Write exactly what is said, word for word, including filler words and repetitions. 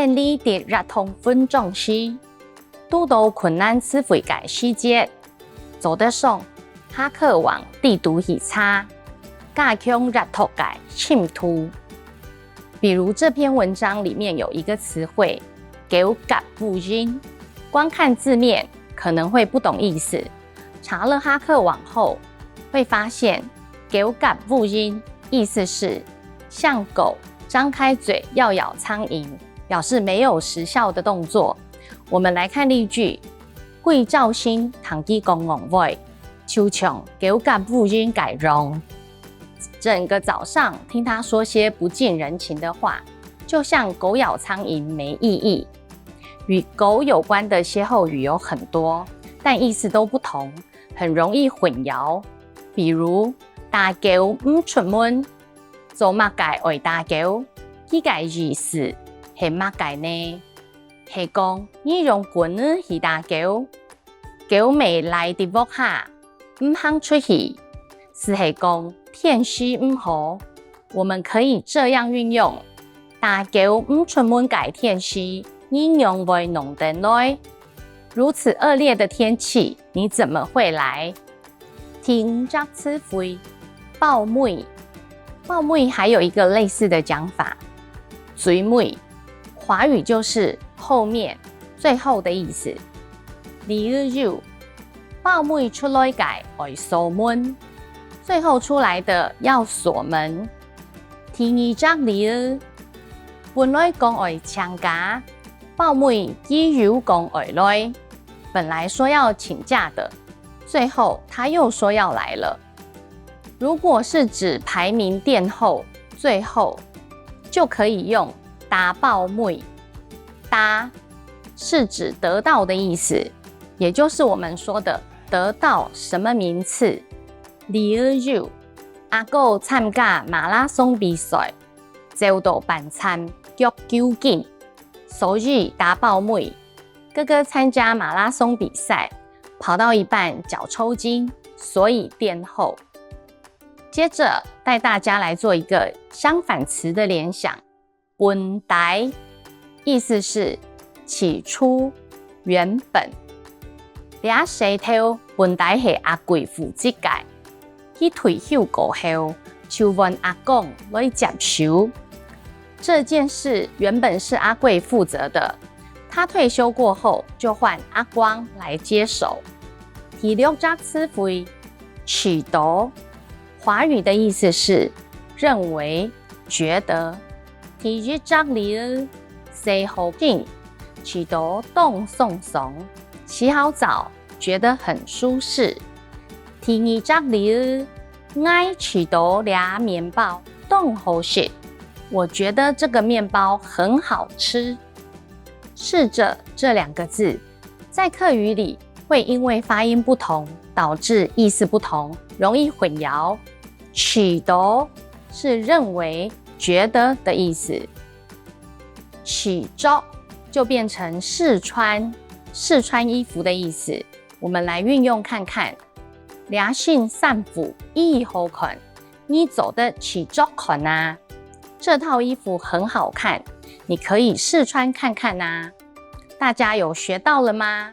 你在閱讀文章時，堵到困難詞彙个時節，做得上哈客網地圖去查，加強閱讀个深度。比如這篇文章裡面有一個詞彙，狗合烏蠅，光看字面可能會不懂意思，查了哈客網後，會發現狗合烏蠅意思是像狗張開嘴要咬蒼蠅，表示沒有時效的動作。我們來看例句：鬼朝晨聽佢講戇話，就像狗合烏蠅个樣。整個早上聽他說些不近人情的話，就像狗咬蒼蠅沒意義。與狗有關的歇後語有很多，但意思都不同，很容易混淆。比如，打狗毋出門，做麼个愛打狗？佢个意思係麼个呢？係講你用棍仔去打狗，狗乜賴在屋下，毋肯出去，就係講天時毋好。我們可以這樣運用：打狗毋出門个天時，你仰會挵等來？如此惡劣的天氣，你怎麼會來？第五隻詞彙，包尾。包尾還有一個類似的講法，最尾，華語就是後面、最後的意思。例如，包尾出來个愛鎖門，最後出來的要鎖門。第二隻例，本來講愛請假，包尾佢又講愛來。本來說要請假的，最後他又說要來了。如果是指排名殿後、最後，就可以用打包尾。打是指得到的意思，也就是我們說的得到什麼名次。例如，阿哥參加馬拉松比賽，走到半站腳抽筋，所以打包尾。哥哥參加馬拉松比賽，跑到一半腳抽筋，所以殿後。接著帶大家來做一個相反詞的聯想，本底，意思是起初、原本。這事頭本底係阿貴負責个，佢退休過後，就換阿光來接手。這件事原本是阿貴負責的，他退休過後就換阿光來接手。第六隻詞彙，試著，華語的意思是認為、覺得。第一隻例，洗好身，試著當鬆爽，洗好澡，覺得很舒適。第二隻例，𠊎試著這麵包當好食，我覺得這個麵包很好吃。試著這兩個字，在客語裡會因為發音不同，導致意思不同，容易混淆。試著是認為、覺得的意思。試著就變成試穿、試穿衣服的意思。我們來運用看看。這身衫褲異好看，你做得試著看啊。這套衣服很好看，你可以試穿看看啊。大家有學到了嗎？